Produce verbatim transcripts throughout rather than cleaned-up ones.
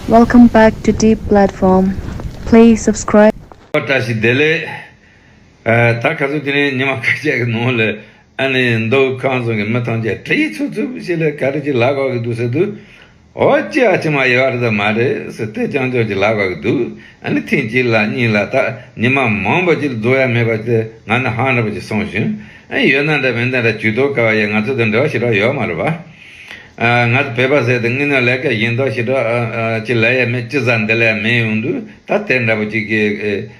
Welcome back to Deep Platform. Please subscribe. བཀྲ་ཤིས་བདེ་ལེགས། ཨ། ད་ཁ་སང་དེ་རིང་ཉི་མ་ཁ་ཤས་ཀྱི་ནང་ལ་ཨ་ནི་མདོ་ཁམས་གསུམ་གྱི་མི་ཐམས་ཅད་དྲི་ཡིས་ཚིག་ཚིག་ཞིག་ལ་ག་རེ་ཅིག་ལབ་དགོས་ཀྱི་འདུག་ཟེར་དུས། འོ་ཅི་ཨ་ཕྱི་མ་ཡོད་རེད་དམ་མ་རེད་ཟེར་དེ་རྐྱང་རྐྱང་ཅིག་ལབ་དགོས་ཀྱི་འདུག་ཨ་ནི་ཐེངས་གཅིག་ལ་གཉིས་ལ་ད་ཉི་མ་མང་པོ་ཅིག་རྫོགས་ཡ་མེད་པ་དེ་ང་ནི་ཧང་ར་པོ་ཅིག་སོང་ཞིང་། ཨ། ཡོད་ན་འདྲ་མེད་ན་འདྲ་ཇུས་གཏོགས་དཀའ་བ་ཡ་ང་ཚོ་དང་འབྲེལ་བ་ཞེ་དྲག་ཡོད་མ་རེད་པ། ཨ། ང་ཚོ་བོད་པ་ཟེར་དེ་དངོས་གནས་ལས་ཀ་ཡིན་མདོག་ཞེ་དྲག་ཨ་ཅིག་ལབ་ཡ་མེད། ཅི་ཟ་འདི་ལ་ཡ་མེད་ཡོང་དུས་ད་དེ་འདྲ་པོ་ཅིག་གི་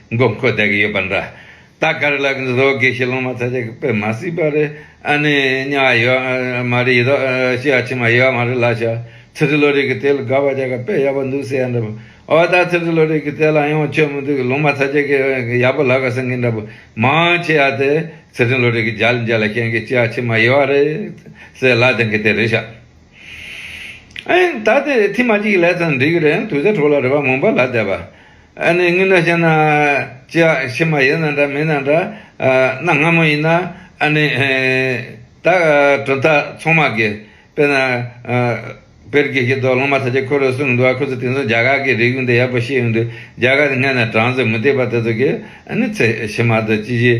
མགོ་འཁོར་བསྡད་ཀྱི་ཡོད་པ་འདྲ། ད་ག་རེ་ལབ་ཀྱི་འདུག་དགེ་བཤེས་སློབ་མ་ཚ་ཅིག་གི་དཔེ་མ་སྲིད་པ་རེད། ཨ་ནི་དམྱལ་བ་ཡོད་མ་རེད། ཡི་དྭགས་ཤི་ཡ་ཕྱི་མ་ཡོད་མ་རེད་ལབ་ཤག་ཚུལ་ཁྲིམས་བློ་གྲོས་ཀྱིས་དེ་ལ་དགག་པ་རྒྱག་ག་དཔེ་ཡག་པོ་འདུག་ཟེར་ཡ་འདྲ་པོ། འོ་ད་ཚུལ་ཁྲིམས་བློ་གྲོས་ཀྱིས་དེ་ལ་ཡང་ཆོས་མི་འདུག་སློབ་མ་ཚ་ཅིག་གིས་ཡག་པོ་ལབ་ག་ཟེར་མཁན་འདྲ་པོ་མང་ཆེ་བ་དེ། ཚུལ་ཁྲིམས་བློ་གྲོས་ཀྱིས་རྒྱ་ལ་རྒྱ་ལ་བཤད་མཁན་ཅི་ཡ་ཕྱི་མ་ཡོད་རེད་ཟེར་ལབ་དེ་གི་དེ་རེད་ཤག་ཨེ། ད་དེ་ཐེངས་མ་གཅིག་ལས་ཙང་འགྲིག་གི་རེད། དུས་ཚོད་འཕྲོ་བརླག་རེད་པ། མང་པོ་ལབ་བསྡད་པ། ཨ་ནི་དངོས་གནས་བཤད་ན་ཅི་ཡ་ཕྱི་མ་ཡོད་ན་འདྲ་མེད་ན་འདྲ། ཨ། གནའ་སྔ་མོ་ཡིན་ན་ཨ་ནི་ཨེ། ད་གྲུབ་མཐའ་ཚང་མ་གི་དཔེར་ན་ཨ། བོད་ཀྱི་ཤེས་རྟོགས་སློབ་མ་ཚོ་ཁྱེད་ཁོ་རང་གསུངས་འདུག་ཁོ་ཚོ་དེང་སང་རྒྱ་གར་གྱི་རིག་གཞུང་དེ་ཡག་པོ་ཤེས་ཡོང་དུས་རྒྱ་གར་དེ་སྔ་ནས་གྲངས་སུ་མི་བསྡད་པ་དེ་ཚོ་གིས་ཨ་ནི་ཚེ་ཕྱི་མ་དང་ཅི་ཞིག་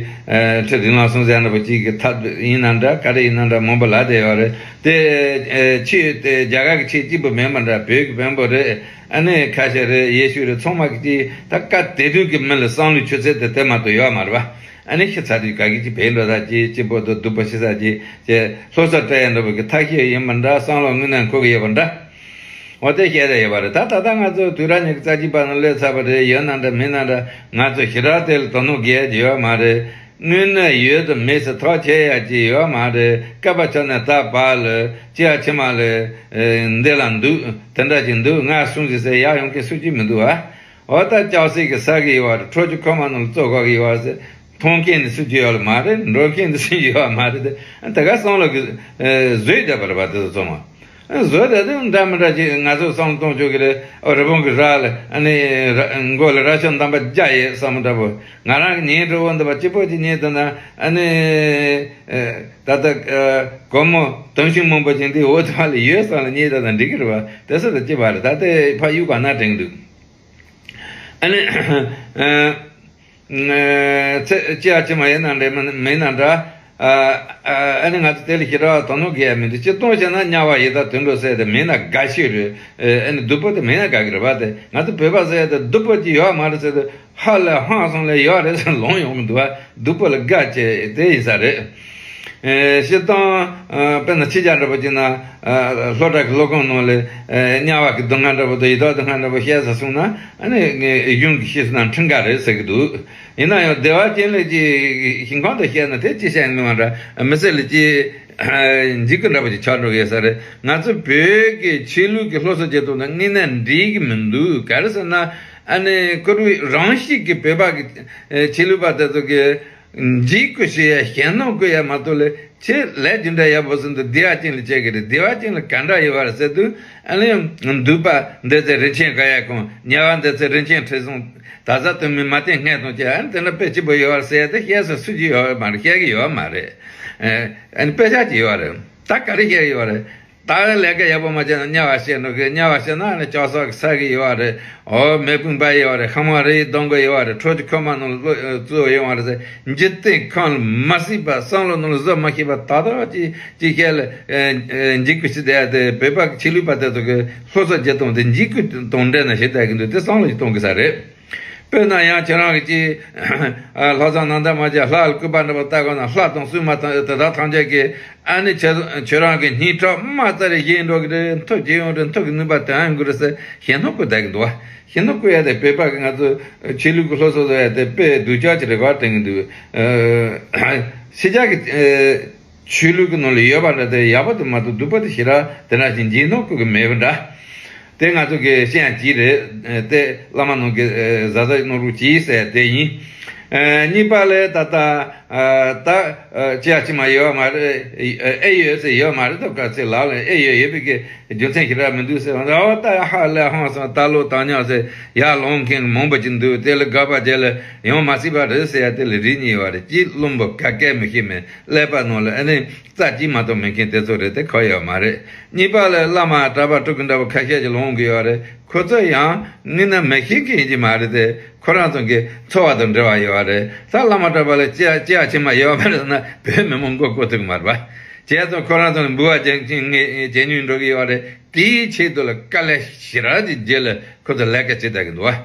ཁྲི་རིང་ལ་སོང་ཟེར་ན་པོ་གཅིག་གི་ཐབས་ཡིན་ན་འདྲ་ག་རེ་ཡིན་ན་འདྲ་མང་པོ་ལབ་བསྡད་ཡོད་རེད་དེ། ཆོས་དེ་རྒྱ་གར་གྱི་ཆོས་གཅིག་པུ་མིན་པ་འདྲ་བོད་ཀྱི་བོན་པོ་རེད། ཨ་ནི་ཁ་ཤས་རེད། ཡེ་ཤུ་རེད། ཚང་མ་གི་ཅིག་ད་སྐབས་དེ་དུས་ཀྱི་མི་ལ་བསམ་བློའི་ཆུ་ཚད་དེ་དེ་མ་གཏོགས་ཡོད་མ་རེད་པ། ཨ་ནི་ཤི་ཚར་དུས་ག་གི་ཅིག་བེད་འགྲོ་ས་ཅིག་གཅིག་པོ་དང་སྡུག་པོ་ཤི་ས་ཅིག་ཅེས་སློབ་གསོ་སྤྲད་ཡ་འདྲ་པོ་གི་ཐབས་ཤེས་ཡིན་པ་འདྲ་བསམ་བློ་དངོས་གནས་འཁོར་གི་ཡོད་པ་འདྲ། འོ་དེ་བཤད་བསྡད་ཡོད་པ་རེད། ད་ད་ལྟ་ང་ཚོ་དུས་རབས་ཉི་ཤུ་རྩ་གཅིག་པ་ནང་སླེབས་ཚར་བ་རེད། ཡོད་ན་འདྲ་མིན་ན་འདྲ་ང་ཚོ་ཞེ་དྲག་དེ་ལ་དོ་སྣང་རྒྱག་ཡ་ཅིག་ཡོད་མ་རེད། དངོས་གནས་ཡོད་དང་མེད་ཟེར་ཐག་བཅད་ཡ་ཅིག་ཡོད་མ་རེད། སྐབས་ཆ་ནས་ད་བར་ལ་ཅི་ཡ་ཕྱི་མ་ལ་འདི་ལ་འདུག་དེ་འདྲ་ཅིག་འདུག་ང་གསུངས་ཟིག་ཟེར་ཡག་ཡོང་མཁན་སུ་གཅིག་མི་འདུག་ཨ། འོ་ད་ལྕགས་སྲེག་གི་ཟ་གི་ཡོད་པ་རེད། ཁྲོ་ཆུ་ཁོལ་མ་ནང་ལ་བཙོ་དགོས་ཀྱི་ཡོད་པ་ཟེར། མཐོང་མཁན་དེ་སུ་གཅིག་ཡོད་ལ་མ་རེད། འགྲོ་མཁན་དེ་སུ་གཅིག་ཡོད་པ་མ་རེད་དེ། ད་ག་བསམ་བློ་གི་བཟོས་བསྡད་པ་རེད་པ། དེ་ཚོ་ཚང་མ་བཟོས་བསྡད་དེ་འདྲ་མི་འདྲ་ཅིག་ང་ཚོ་བསམ་བློ་གཏོང་ཆོག་གི་རེད། ཨ། རི་བོང་གི་རྭ་ལ་ཨ་ནི་མགོ་ལ་རྭ་ཅོ་འདམ་པ་བརྒྱབ་ཡས་བསམ་བློ་འདྲ་པོ། ང་རང་གི་ཉིན་དྲོ་བོ་འདི་པ་གཅིག་པོ་ཅིག་ཉིན་དུ་ན་ཨ་ནི་ད་ལྟ་སྒོར་མོ་དུང་ཕྱུར་མང་པོ་ཅིག་འདི་འོ་དེ་བ་ལ་ཡོད་བསམ་ལ་ཉིན་དུ་ན་འགྲིག་གི་རེད་པ། དེ་སུ་དང་གཅིག་པ་རེད། ད་དེ་ཕ་ཡུལ་ག་ན་དྲན་གི་འདུག་ཨ་ནི། ཨ། ཚེ་ཅི་ཡ་ཅི་མ་ཡིན་ན་འདྲ་མིན་མིན་ན་འདྲ། ཨ། ཨ་ནི་ང་ཚོ་དེ་ལ་ཞེ་དྲག་དོ་སྣང་གི་ཡ་མི་འདུག་སྤྱིར་བཏང་བཤད་ན་དམྱལ་བ་ཡི་དྭགས་དུད་འགྲོ་ཟེར་དེ་མིན་ན་དགའ་ཤོས་རེད། ཨ་ནི་སྡུག་པོ་དེ་མིན་ན་དགའ་གི་རེད་པ། དེ་ང་ཚོ་བོད་པ་ཟེར་ཡ་དེ་སྡུག་པོ་ཅིག་ཡོད་མ་རེད་ཟེར་དུས་ཧ་ལས་ཧང་སང་ལས་ཡོད་རེད་ཟེར་ལོང་ཡོང་གི་འདུག་པ། སྡུག་པོ་ལ་དགའ་བྱས་དེ་ཡིན་ས་རེད། ཨེ། སྤྱིར་བཏང་། ཨ། དཔེར་ན་ཕྱི་རྒྱལ་འདྲ་པོ་ཅིག་ན། ཨ། སློབ་གྲྭ་གི་སློབ་ཁང་ནང་ལ། ཨེ། དམྱལ་བ་གི་སྡུག་བསྔལ་འདྲ་པོ་དང་ཡི་དྭགས་སྡུག་བསྔལ་འདྲ་པོ་བཤད་ས་སོང་ན་ཨ་ནི་གཞུང་གི་བཤད་ས་དང་ཁྲིམས་འགལ་རེད་ཟེར་གི་འདུག་ཡིན་ན་ཡང་བདེ་བ་ཅན་ལ་ཅིག་ཞིང་ཁམས་དུ་བཤད་ན་དེ་ཅི་བཤད་ནི་མ་འདྲ་མི་ཚེ་ལ་ཅིག་འཇིགས་སྐུལ་འདྲ་པོ་ཅིག་ཆགས་འགྲོ་གི་ཡོད་ས་རེད། ང་ཚོ་བོད་ཀྱི་ཆོས་ལུགས་ཀྱི་སློབ་གསོ་བྱེད་སྟངས་དང་དངོས་གནས་འགྲིག་གི་མི་འདུག་ག་རེ་ཟེར་ན་ཨ་ནི་བཀུར་འོས་རང་བཞིན་གྱི་བོད་པ་གི་ཆོས་ལུགས་པ་དེ་ཚོ་གི་འཇིགས་སྐུལ་བྱེད་ཡ་ཞེད་སྣང་སྐུལ་ཡ་མ་གཏོགས་ལས་ཁྱེད་ལས་ཅི་འདྲ་ཡག་པོ་ཟིན་འདུག་བདེ་བ་ཅན་ལ་བྱེད་ཀྱི་རེད། བདེ་བ་ཅན་ལ་ག་འདྲ་ཡོད་པ་རེད་ཟེར་དུས་ཨ་ནི་འདུག་པ་འདི་ཚེ་རིན་ཆེན་དགའ་ཡ་གང་དམྱལ་བ་འདི་ཚེ་རིན་ཆེན་ཁྲི་སྲོང་ད་ས་དུ་མི་མ་བསྟེན་སྔས་དང་བཅས་ཨ་ནི་དེ་འདྲ་དཔེ་སྐྱིད་པོ་ཡོད་པ་ཟེར་ཏེ་བཤད་ས་སུ་གཅིག་ཡོད་མ་རེད། བཤད་ཀྱི་ཡོད་མ་རེད། ཨ་ནི་དཔེ་ཆ་གཅིག་ཡོད་རེད། ད་ག་རེ་བཤད་ཀྱི་ཡོད་རེད། ད་ལས་ཀ་ཡག་པོ་མ་བྱས་ན་དམྱལ་བ་བཤད་འགྲོ་གི་དམྱལ་བ་བཤད་ན་ནི་ལྕགས་སྲེག་གི་ཟ་གི་ཡོད་རེད། འོ་མེ་དཔུང་འབར་ཡོད་རེད། ཤ་མ་རི་ཡི་སྡོང་གི་ཡོད་རེད། ཁྲོ་ཆུ་ཁོལ་མ་ནང་ལ་བཙོས་ཡོང་བ་རེད་ཟེར། འཇིག་རྟེན་ཁམས་ལ་མ་སྲིད་པ་བསམ་བློ་ནང་ལ་བཟོ་མ་ཤེས་པ་ད་ལྟ་ཅི་ཅི་བཤད་ལ་འཇིགས་སྐུལ་ཞིག་བསྡད་དེ་བོད་པ་གི་ཆོས་ལུགས་པ་དེ་ཚོ་གི་སློབ་གསོ་བྱེད་སྟངས་དེ་འཇིགས་སྐུལ་དང་འབྲེལ་ན་ཞིག་བསྡད་ཀྱི་འདུག་དེ་བསམ་བློ་ཞིག་གཏོང་དགོས་ས་རེད། དཔེར་ན་ཡང་ཁྱེད་རང་གི་ཅིག་ལྷག་བསམ་རྣམ་དག་མ་བྱས་ལྷ་ལ་སྐུར་པ་འདྲ་པོ་བཏབ་དགོས་ན་ལྷ་དང་སྲུང་མ་དང་དེ་དག་ཐམས་ཅད་ཀྱིས་ཨ་ནི་ཁྱེད་ཁྱེད་རང་གི་སྙིང་ཁྲག་རྨ་རྩ་རེ་བཞེས་འགྲོ་གི་རེད། མཐུ་རྒྱུ་ཡོང་རེད། མཐུ་གི་ནུས་པ་དེ་ཡང་ཡོང་གི་རེད་ཟེར་ཞེད་སྣང་སྐུལ་བསྡད་ཀྱི་འདུག་བ། ཞེད་སྣང་སྐུལ་ཡ་དེ་བོད་པ་གི་ང་ཚོ་ཆོས་ལུགས་ཀྱི་སློབ་གསོ་བཟོ་ཡ་དེ་དཔེ་སྡུག་ཅག་ཅིག་རེད་བ་དྲན་གྱི་འདུག་ཕྱི་རྒྱལ་གྱི་ཆོས་ལུགས་ཀྱི་ནང་ལ་ཡོད་པ་འདྲ་དེ་ཡག་པོ་དེ་མ་གཏོགས་སྡུག་པོ་དེ་ཞེ་དྲག་དེ་འདྲ་ཞིག་འཇིགས་སྣང་སྐུལ་གི་མེད་པ་འདྲ། དེ་ང་ཚོ་གི་བཤད་ཡ་གཅིག་རེད། དེ་བླ་མ་ནང་གི་བཟའ་ཟླ་གནང་རོགས་གྱིས་ཟེར་དེ་ཡིན། གཉིས་པ་ལས་ད་ལྟ་ད་ཅི་ཡ་ཅི་མ་ཡོད་མ་རེད། ཨེ་ཡོད་ཟེར་ཡོད་མ་རེད། ད་ག་ཚོད་ལག་ལ་ཨེ་ཡོད་ཡོད་པའི་གི་རྒྱུ་མཚན་ཞེ་དྲག་མི་འདུག་ཟེར་བ་ད་འོ་ད་ཧ་ལས་ཧང་སང་ད་ལོ་ད་ཉག་ཟེར་ཡར་ལོངས་མཁན་མང་པོ་ཅིག་འདུག་དེ་ལ་དགག་པ་བྱས་ལ་ཡོང་མ་སྲིད་པ་རེད་ཟེར་ཡ་དེ་ལ་རིགས་གཉིས་ཡོད་རེད། གཅིག་བླུན་པོ་ག་གེ་མི་ཤེས་མེད་ཀླད་པ་ནང་ལ་ཨ་ནི་རྩ་གཅིག་མ་གཏོགས་མེད་མཁན་དེ་ཚོ་རེད། དེ་ཁག་ཡོད་མ་རེད། གཉིས་པ་ལ་བླ་མ་གྲྭ་པ་སྤྲུལ་སྐུ་འདྲ་པོ་ཁ་ཤས་ཀྱི་ལོངས་གི་ཡོད་རེད། ཁོ་ཚོ་ཡང་དངོས་གནས་མི་ཤེས་མཁན་ཅིག་མ་རེད་དེ། ཁོ་རང་ཚོ་གི་འཚོ་བ་དང་འབྲེལ་བ་ཡོད་རེད། ད་བླ་མ་གྲྭ་པ་ལ་ཅི་ཅི་ཡ་ཕྱི་མ་ཡོད་མ་རེད་ཟེར་ན་བོད་མི་མང་མགོ་སྐོར་ཐུབ་ཀྱི་མ་རེད་པ། བྱས་ཙང་ཁོ་རང་ཚོ་ལ་འབུལ་བ་ཇེ་ཇེ་ཉུང་འགྲོ་གི་ཡོད་རེད། དེའི་ཆེད་དུ་ལ་དཀའ་ལས་ཞེ་དྲག་ཅིག་རྗེས་ལ་ཁོ་ཚོ་ལས་ཀ་བྱེད་བསྡད་ཀྱི་འདུག་བ།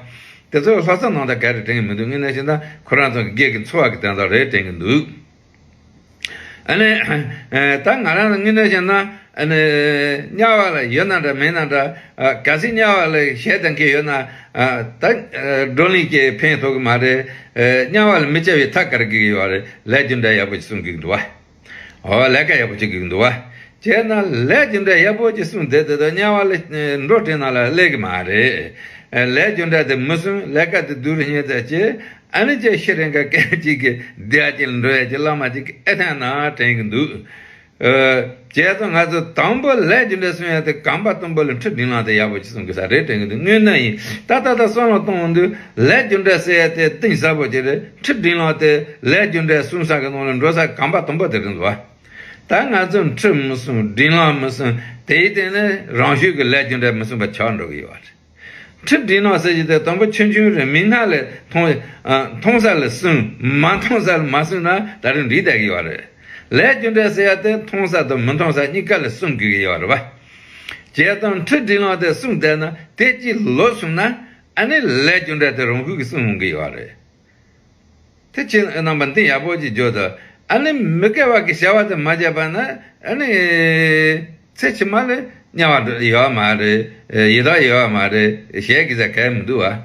དེ་ཚོ་ལྷག་བསམ་རྣམ་དག་ག་རེ་དྲན་གྱི་མི་འདུག་དངོས་གནས་བཤད་ན་ཁོ་རང་ཚོ་གི་སྒེར་གྱི་འཚོ་བ་གི་དོན་དག་རེད་དྲན་གྱི་འདུག་ཨ་ནི། ད་ང་རང་ལ་དངོས་གནས་བཤད་ན་ཨ་ནི། དམྱལ་བ་ལ་ཡོད་ན་འདྲ་མེད་ན་འདྲ། གལ་སྲིད་དམྱལ་བ་ལ་ཞེད་སྡང་གི་ཡོད་ན། ད་བགྲོ་གླེང་གིས་ཕན་ཐོགས་ཀྱི་མ་རེད། དམྱལ་བ་ལ་མི་སྐྱེ་བའི་ཐབས་ག་རེ་དགོས་ཀྱི་ཡོད་རེད། ལས་རྒྱུ་འབྲས་ཡག་པོ་ཅིག་བསྲུང་དགོས་ཀྱི་འདུག་བ། འོ་ལས་ཀ་ཡག་པོ་བྱེད་དགོས་ཀྱི་འདུག་བ། བྱས་ན་ལས་རྒྱུ་འབྲས་ཡག་པོ་ཅིག་བསྲུངས་བསྡད་དེ་ད་དམྱལ་བ་ལ་འགྲོ་དྲན་ན་ལ་སླེབས་ཀྱི་མ་རེད། ལས་རྒྱུ་འབྲས་དེ་མི་བསྲུང་ལས་ཀ་དེ་སྡུག་རུ་བསྙལ་ཚར་རྗེས་ཨ་ནི་ཅིག་ཤི་རན་ཁ་སྐད་ཅིག་གི་བདེ་ཅིག་ལ་འགྲོ་ཡ་ཅིག་བླ་མ་ཅིག་གི་ཨེ་ཐང་ན་དྲན་གྱི་འདུག་བྱས་ཙང་ང་ཚོ་དང་པོ་ལས་རྒྱུ་འབྲས་བསྲུང་ཡ་དེ་གོམ་པ་དང་པོ་ལ་འཁྲུལ་སྒྲིབ་ལམ་དེ་ཡག་པོ་ཅིག་བསྲུང་དགོས་ས་རེད་དྲན་གྱི་འདུག་དངོས་གནས་ཡིན། ད་ལྟ་ད་བསམ་བློ་གཏོང་དུས་ལས་རྒྱུ་འབྲས་ཟེར་ཡ་དེ་གཏིང་ཟབ་པོ་ཅིག་རེད། འཁྲུལ་སྒྲིབ་ལམ་དེ་ལས་རྒྱུ་འབྲས་བསྲུང་ས་གི་ནང་ལ་འགྲོ་ས་གོམ་པ་དང་པོ་དེ་རེད་འདུག་བ། ད་ང་ཚོ་འཁྲུལ་མི་བསྲུང་སྒྲིབ་ལམ་མི་བསྲུང་དེའི་སྟེང་ནས་རང་ཤུགས་ཀྱིས་ལས་རྒྱུ་འབྲས་མི་བསྲུང་པ་ཆགས་འགྲོ་གི་ཡོད་རེད། འཁྲུལ་སྒྲིབ་ལམ་ཟེར་གྱི་དེ་དང་པོ་ཆུང་ཆུང་རེད། མིག་སྔ་ལ་མཐོང་མཐོང་ས་ལ་བསྲུང་མ་མཐོང་ས་ལ་མ་བསྲུང་ན་ད་རུང་འགྲིག་བསྡད་ཀྱི་ཡོད་རེད། ལས་རྒྱུ་འབྲས་ཟེར་ཡ་དེ་མཐོང་ས་དང་མི་མཐོང་ས་གཉིས་ཀ་ལ་བསྲུང་དགོས་ཀྱི་ཡོད་རེད་བ། བྱས་ཙང་འཁྲུལ་སྒྲིབ་ལམ་དེ་བསྲུངས་བསྡད་ན་དེ་གཅིག་ལོག་སོང་ན་ཨ་ནི་ལས་རྒྱུ་འབྲས་དེ་རང་ཤུགས་ཀྱིས་བསྲུང་ཡོང་གི་ཡོད་རེད། དེ་ཁྱེད་རྣམ་པ་འདི་ཡག་པོ་ཅིག་བརྗོད་དང་། ཨ་ནི་མི་དགེ་བ་གི་བྱ་བ་དེ་མ་བྱས་པ་ན་ཨ་ནི་ཚེ་ཕྱི་མ་ལ་དམྱལ་བ་ཡོད་མ་རེད། ཡི་དྭགས་ཡོད་མ་རེད། ཞེད་གི་ཟེར་གལ་མི་འདུག་བ།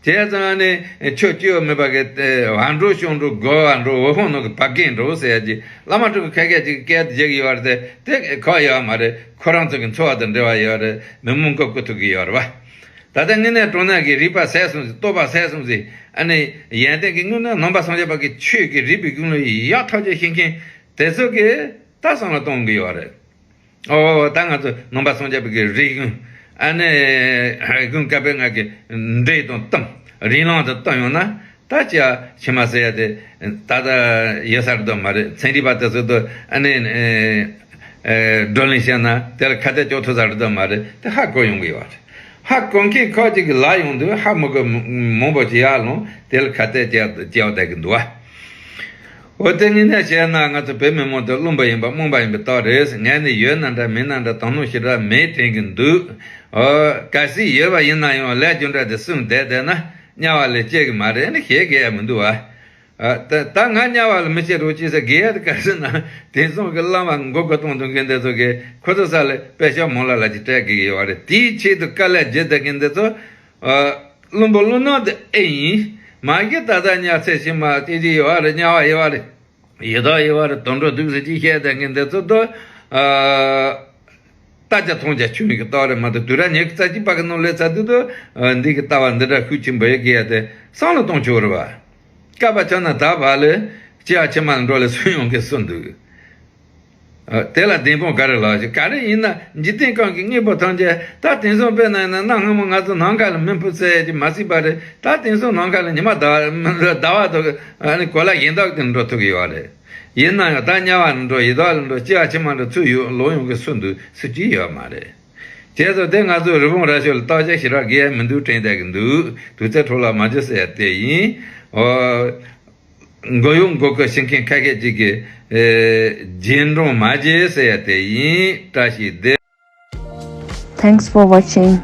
བྱས་ཙང་ཨ་ནི་ཆོས་སྐྱིད་པོ་མེད་པ་གི་བར་འགྲོ་ཤོག་འགྲོ་དགོས་པ་འགྲོ་འོད་ཕོང་ནང་གི་བར་གེང་འགྲོ་ཟེར་ཡ་ཅིག་བླ་མ་སྤྲུལ་སྐུ་ཁ་སྐད་ཅིག་སྐད་དུ་བརྗེ་གི་ཡོད་རེད་དེ་དེ་ཁག་ཡོད་མ་རེད། ཁོ་རང་ཚོ་གི་འཚོ་བ་དང་འབྲེལ་བ་ཡོད་རེད། མི་མང་མགོ་སྐོར་ཐུབ་གི་ཡོད་རེད་བ། ད་ལྟ་དངོས་གནས་དྲང་གནས་ཀྱི་རིག་པ་ཟད་སོང་ཟིག་རྟོགས་པ་ཟད་སོང་ཟིག་ཨ་ནི་ཡོན་ཏན་གྱི་དངོས་གནས་ནང་པ་སངས་རྒྱས་པ་གི་ཆོས་ཀྱི་རིག་པའི་ཀུན་སློང་ཡག་ཐག་ཆོད་ཤེས་མཁན་དེ་ཚོ་གིས་ད་བསམ་བློ་གཏོང་གི་ཡོད་རེད། ཨོ་ད་ང་ཚོ་ནང་པ་སངས་རྒྱས་པ་གི་རིག་གཞུང་ཨ་ནི་རིག་གཞུང་བཀའ་པོད་ལྔ་གི་འགྲེལ་དང་གཏམ་རིགས་ལམ་དུ་བཏང་ཡོང་ན། ད་ཅི་ཡ་ཕྱི་མ་ཟེར་ཡ་དེ་ད་ལྟ་ཡོད་ས་རེད་དོ་མ་རེད། ཚན་རིག་པ་དེ་ཚོ་དུ་ཨ་ནི་བགྲོ་གླེང་བྱས་ན་དེ་ལ་ཁ་གཏད་གཅོག་ཐུབ་ས་རེད་དོ་མ་རེད། དེ་ཧ་གོ་ཡོང་གི་ཡོད་རེད། ཧ་གོ་མཁན་ཁག་ཅིག་གི་ལ་ཡོང་དུས་ཧ་མི་གོ་མང་པོ་ཅིག་ཡར་ལོངས་དེ་ལ་ཁ་གཏད་བཅག་བཅག་བསྡད་ཀྱི་འདུག་བ། འོ་དེ་ངས་ནས་བཤད་ན་ང་ཚོ་བོད་མི་མང་དུ་བླུན་པ་ཡིན་པ་རྨོངས་པ་ཡིན་པའི་རྟགས་རེད། ངས་ནི་ཡོད་ན་འདྲ་མེད་ན་འདྲ་དང་ལུང་ཞེ་དྲག་མེད་དྲན་གྱི་འདུག་འོ་གལ་སྲིད་ཡོད་པ་ཡིན་ན་ཡང་ལས་རྒྱུ་འབྲས་དེ་བསྲུངས་བསྡད་བསྡད་ན་དམྱལ་བ་ལས་སྐྱེ་གི་མ་རེད་ནི་ཞེད་གི་ཡ་མི་འདུག་བ། ཨ། ད་ད་ང་དམྱལ་བ་ལ་མི་སྐྱེ་རོགས་གྱིས་ཟེར་གི་ཡ་དེ་ག་ཟེར་ན་དེང་སང་གི་བླ་མ་མགོ་སྐོར་གཏོང་ཐུབ་མཁན་དེ་ཚོ་གིས་ཁོ་ཚོ་ས་ལ་དཔེ་ཤག་མང་ལ་ལ་ཅིག་སྤྲད་གི་ཡོད་རེད། དེའི་ཆེད་དུ་དཀའ་ལས་བརྒྱབ་བསྡད་མཁན་དེ་ཚོ་ཨ། བླུན་པོ་བླུན་ནོ་དེ་ཨེ་ཡིན། མ་གཞི་ད་ལྟ་དམྱལ་ཚེ་ཕྱི་མ་སྐྱེ་རྒྱུ་ཡོད་རེད། དམྱལ་བ་ཡོད་རེད། ཡི་དྭགས་ཡོད་རེད། དུད་འགྲོ་འདུག་ཟེར་གྱི་བཤད་བསྡད་མཁན་དེ་ཚོ་དེ་ཨ། ལྟ་རྒྱ་མཐོང་རྒྱ་ཆུང་བའི་གི་ལྟ་བ་རེད་མ་གཏོགས་དུས་རབས་ཉི་ཤུ་རྩ་གཅིག་པ་གི་ནང་སླེབས་ཚར་དུས་དུ་འདི་གི་ལྟ་བ་འདི་འདྲ་ཤུགས་ཆེན་པོ་ཡོད་གི་ཡ་དེ་བསམ་བློ་གཏོང་ཆོག་རེད་བ། སྐལ་པ་ཆགས་ན་ད་བར་ལས་སྐྱེ་བ་ཕྱི་མ་ལ་འགྲོ་ལས་སུན་ཡོང་གི་སུ་འདུག་དེ་ལ་བདེན་དཔང་ག་རེ་ལབ་ཀྱི་ག་རེ་ཡིན་ན་འཇིག་རྟེན་གང་གི་དངོས་པོ་ཐམས་ཅད་ད་དེང་སང་དཔེར་ན་ཡིན་ན་གནའ་སྔ་མོ་ང་ཚོ་ནམ་མཁའ་ལ་མེ་ཕུ་ཟེར་ཡ་ཅིག་མ་སྲིད་པ་རེད། ད་དེང་སང་ནམ་མཁའ་ལ་ཉི་མ་ཟླ་བ་ཟླ་བ་དང་ཨ་ནི་གོ་ལ་གཞན་དག་དེ་འགྲོ་ཐུབ་ཀྱི་ཡོད་རེད། ཡིན་ན་ཡང་ད་དམྱལ་བ་ལ་འགྲོ་ཡི་དྭགས་ལ་འགྲོ་སྐྱེ་བ་ཕྱི་མ་འགྲོ་ཚུར་ཡོང་ལོག་ཡོང་གི་སུ་འདུག་སུ་གཅིག་ཡོད་མ་རེད། བྱས་ཙང་དེ་ང་ཚོ་རི་བོང་རྭ་ཤོད་ལ་བརྟག་དཔྱད་ཞེ་དྲག་དགོས་ཡ་མི་འདུག་དྲན་བསྡད་ཀྱི་འདུག་དུས་ཚོད་འཕྲོ་བརླག་མ་བྱེད་ཟེར་ཡ་དེ་ཡིན། ཨོ། མགོ་གཡོག་མགོ་སྐོར་བྱེད་མཁན་ཁ་ཤས་ཅིག་གིས་ཨེ། རྗེས་འབྲང་མ་བྱེད་ཟེར་ཡ་དེ་ཡིན། བཀྲ་ཤིས་བདེ། Thanks for watching.